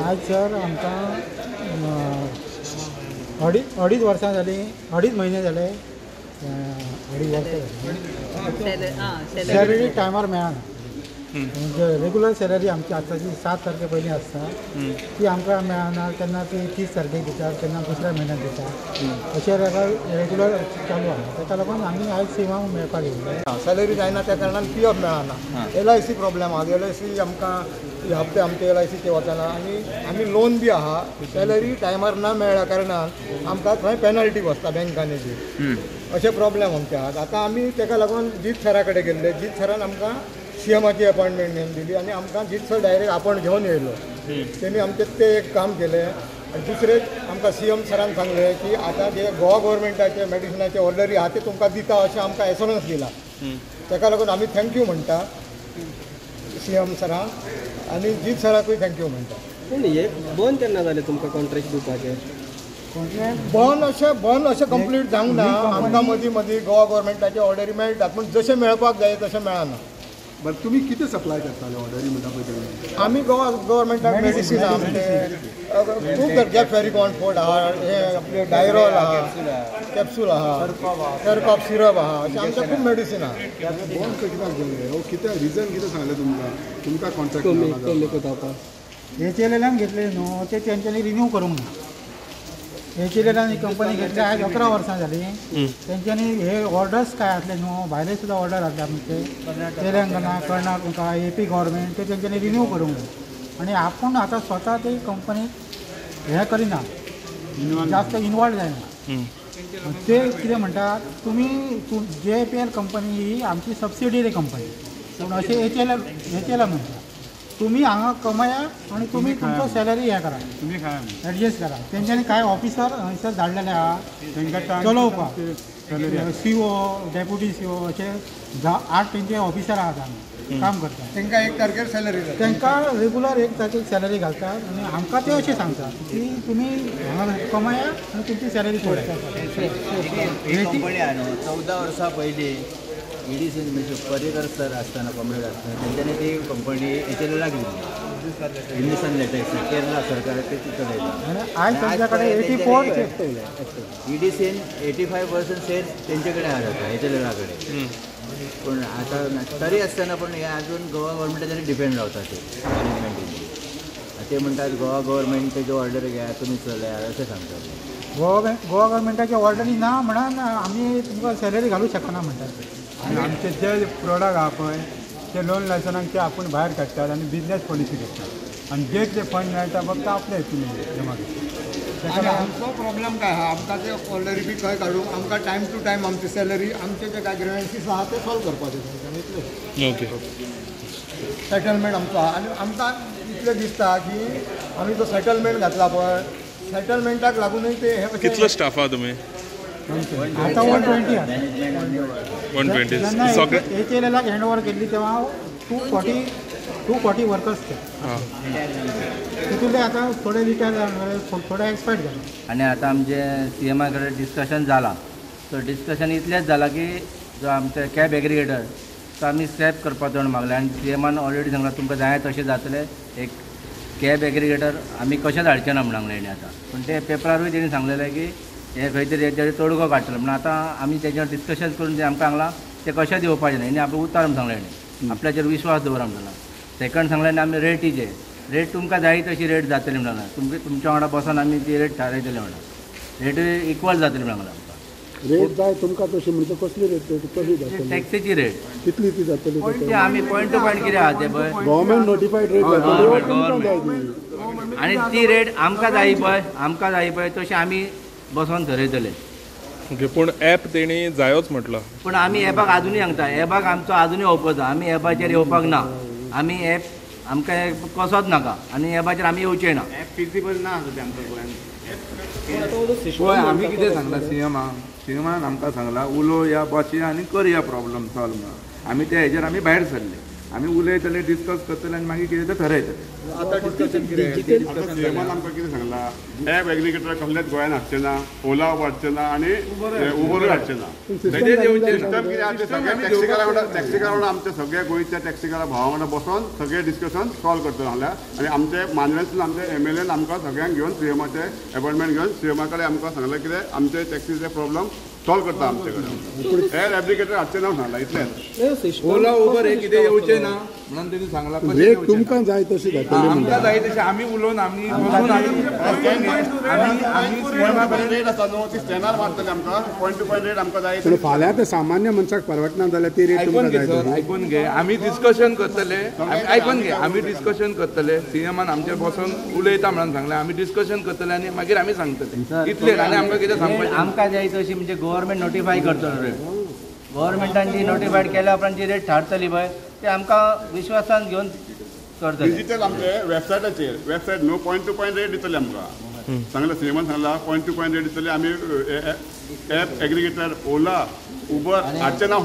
आज सर आमकां अडीच वर्सां जालीं, 2.5 म्हयने जाले, 2.5 वर्सां जाली सॅलरी टायमार मेळना. म्हणजे रेगुलर सॅलरी आमची आतांची 7 तारखे पयलीं आसता ती आमकां मेळना. केन्ना ती 30 तारखेक दितात, केन्ना दुसऱ्या म्हयन्याक दितात, अशें रेगुलर चालू आसा. ताका लागून आमी आयज सीएमाक मेळपाक येयले. सॅलरी जायना त्या कारणान पी एफ मेळना. LIC problem आहा. LIC आमकां हप्ते आमचे LICचे वचना आनी आमी लोन बी आहा. सॅलरी टायमार ना मेळ्ळ्या कारणान आमकां थंय पेनल्टी बसता बँकांनी बी. अशे प्रॉब्लेम आमचे आहात. आतां आमी ताका लागून जीत सरा कडेन गेल्ले. जीत सरान आमकां सीएमाची अपॉयंटमेंट नेम दिली आनी आमकां जीत सर डायरेक्ट आपण घेवन येयलो. तेणी आमचें तें एक काम केलें. आनी दुसरें आमकां सीएम सरान सांगलें की आतां जे गोवा गव्हर्मेंटाचे मेडिसिनाचे ऑर्डरी आहा ते तुमकां दिता अशें आमकां एश्योरन्स दिला. ताका लागून आमी thank you म्हणटा सीएम सरांक आनी जीत सराकूय thank you म्हणटा. पूण हे बंद केन्ना जालें तुमकां कॉन्ट्रॅक्ट दिवपाचें? बंद अशें बंद अशें कंप्लीट जावंक ना. आमकां मदीं मदीं गोवा गव्हर्मेंटाचे ऑर्डरी मेळटात, पूण जशें मेळपाक जाय तशें मेळना. बरं, तुमी कितें सप्लाय करताले ऑर्डरी म्हणटा पळय तेन्ना? आमी गोवा गव्हर्मेंटाक मेडिसीन आमचे खूब गरजे, फेरिकॉन फोर्ट आहा, हे आपले डायरॉल आहा, कॅप्सूल आहा, सरकॉफ सिरप आहा, अशें आमचें खूब मेडिसीन आहा. बंद कित्याक जालें? हो कितें रिजन कितें सांगलें तुमकां? तुमकां कॉन्ट्रॅक्ट HLLान घेतले न्हू ते तेंच्यांनी रिन्यू करूंक ना. HLLान ही कंपनी घेतली आयज 11 वर्सां जालीं. तेंच्यांनी हे ऑर्डर्स काय आसले न्हू, भायले सुद्दां ऑर्डर आसले आमचे तेलंगणा, कर्नाटका, AP government, ते तेंच्यांनी रिन्यू करूंक ना. आनी आपूण आतां स्वता ते कंपनीक हें करिना, जास्त इनवॉल्व जायना. ते कितें म्हणटात, तुमी JPL company ही आमची सबसिडरी कंपनी, पूण अशें HLL म्हणटा तुमी हांगा कमया आनी तुमी तुमचो सॅलरी हें करा, एडजस्ट करा. तेंच्यांनी कांय ऑफिसर हंयसर धाडलेले आहा चलोवपाक, CO, deputy CO, अशे 8 तेंचे ऑफिसर आहात हांगा काम करतात. तांकां 1 तारखेर सॅलरी, तांकां रेगुलर 1 तारखेक सॅलरी घालतात आनी आमकां ते अशें सांगतात की तुमी हांगा कमया आनी तुमची सॅलरी सोडा. ही कंपनी आहा न्हू 14 वर्सां पयलीं EDC Parrikar sir आसतना, कॉम्रेड आसतना तेंच्यांनी ती कंपनी HLLाक दिल्ली, हिंदुस्तान लेटेक्स, केरला सरकार ते चलयता. आयज तांच्या कडेन 84 EDCन 85% शेअर तेंचे कडेन आहा जाता HLLा कडेन. पूण आतां तरी आसतना पूण हे आजून गोवा गव्हर्मेंटाचेर डिपेंड रावता ते मॅनेजमेंटीन. ते म्हणटात गोवा गव्हर्मेंट तेज्यो ऑर्डर घेयात तुमी चलयात अशें सांगतात. गोवा गव्हर्मेंटाची ऑर्डरी ना म्हणून आमी तुमकां सॅलरी घालूंक शकना म्हणटात. आनी आमचे जे प्रोडक्ट आहा पळय ते लोन लायसनाक ते आपूण भायर काडटात आनी बिजनेस पॉलिसी घेतात आनी जे कितें फंड मेळटा फक्त आपले हितून जमा करतात. आनी आमचो प्रॉब्लम काय आहा, आमकां ते ऑर्डरी बी खंय काडूंक आमकां टायम टू टायम आमची सॅलरी, आमचे जे काय ग्रिव्हन्सीस आहा ते सॉल्व करपाचे तेंच्यांनी, इतलें. ओके, सेटलमेंट आमचो आहा. आनी आमकां इतलें दिसता की आमी जो सेटलमेंट घातला पळय, सेटलमेंटाक लागूनय ते हे. कितलो स्टाफ आहा तुमी? आतां 120 आसा. 120 जेन्ना HLLाक हँड ओवर केल्ली तेन्ना 240 वर्कर्स ते, तितूंतले आतां थोडे रिटायर जाले, थोडे एक्सपायर्ड जाले. आनी आतां आमचें सीएमा कडेन डिस्कशन जालां. सो डिस्कशन इतलेंच जालां की जो आमचे कॅब एग्रिगेटर तो आमी स्क्रॅप करपाचो म्हूण मागलें आनी सीएमान ऑलरेडी सांगलां तुमकां जाय तशें जातलें, एक कॅब एग्रिगेटर आमी कशेंच हाडचें ना म्हूण सांगलें तेणी आतां. पूण ते पेपरारूय तेणी सांगलेलें की हे खंय तरी हेचेर तोडगो काडटलो म्हणून. आतां आमी तेजेर डिस्कशन करून तें आमकां सांगलां तें कशेंच येवपाचें ना. हेणी आपलें उतार म्हूण सांगलें हेणी, आपल्याचेर विश्वास दवरा म्हूण सांगला. सेकंड सांगलें आनी आमी रेटीचेर, रेट तुमकां जाय तशी रेट जातली म्हण सांगला. तुमकां तुमच्या वांगडा बसोन आमी ती रेट थारायतले म्हणा, रेटूय इक्वल जातली म्हण सांगला आमकां. रेट जाय तुमकां तशी म्हणजे कसली रेट कशी जातली? टॅक्सीची रेट कितली ती जातली? ती आमी पॉयंट टू पॉयंट कितें आहा तें पळय गव्हर्मेंट नोटिफायड रेट जातली आनी ती रेट आमकां जाय पळय, आमकां जाय पळय तशें आमी बसोन थरयतले. ओके, पूण एप तेणी जायोच म्हटलां. पूण आमी एपाक आजुनूय सांगता, एपाक आमचो आजुनूय ओपोज आहा. आमी एपाचेर येवपाक ना, आमी एप आमकां कसोच नाका आनी एपाचेर आमी येवचे ना. एप फिजिबल ना आसा आमकां गोंयांत. पळय आमी कितें सांगलां सीएमाक, सीएमान आमकां सांगलां उलोवया बसया आनी करया प्रॉब्लम सॉल्व म्हणून. आमी त्या हेजेर आमी भायर सरले, आमी उलयतले, डिस्कस करतले आनी मागीर कितें तें थरयतले. आतां डिस्कशन कितें आतां सीएमान आमकां कितें सांगलां, ॲप एग्रीगेटर कसलेच गोंयान हाडचे ना, ओला हाडचे ना आनी उबरूय हाडचे ना. सिस्टम कितें आहा तें सगळ्या टॅक्सीकारा वांगडा, टॅक्सीकारा वांगडा आमच्या सगळ्या गोंयच्या टॅक्सीकारा भावा वांगडा बसोन सगळें डिस्कशन सॉल्व करतले सांगल्या. आनी आमचे मानवेसून आमचे एमएलएन आमकां सगळ्यांक घेवन सीएमाचे अपॉयंटमेंट घेवन सीएमा कडेन आमकां सांगलें कितें आमचे टॅक्सीचे प्रॉब्लम सॉल्व करता आमचे कडेन. ॲप एग्रीगेटर हाडचे ना सांगला इतलेंच. ओला उबर हे कितें येवचें ना म्हणून तेणी सांगलां. रेट तुमकां जाय तशी जातली, आमकां जाय तशें आमी उलोवन आमी बसून आमी रेट आसा न्हू ती स्टँडार मारतले आमकां, पॉयंट टू पॉयंट रेट आमकां जाय. पूण फाल्यां ते सामान्य मनशाक परवडना जाल्यार ती रेट तुमकां जाय. आयकून घे, आमी डिस्कशन करतले, आयकून घे, आमी डिस्कशन करतले. सीएमान आमचे बसून उलयता म्हणून सांगलें, आमी डिस्कशन करतले आनी मागीर आमी सांगतले इतलें. आनी आमकां कितें सांगपाचें, आमकां जाय तशी म्हणजे गव्हर्मेंट नोटिफाय करतलो रेट. गव्हर्मेंटान जी नोटिफायड केल्या उपरांत जी रेट थारतली पळय ते आमकां विश्वासान घेवन करतले. डिजिटल आमचे वेबसायटाचेर, वेबसायट न्हू पॉयंट टू पॉयंट रेट दितले आमकां सांगलें. सीएमान सांगला पॉयंट टू पॉयंट रेट दितले आमी. ॲप एग्रीगेटर ओला उबर हाडचे ना.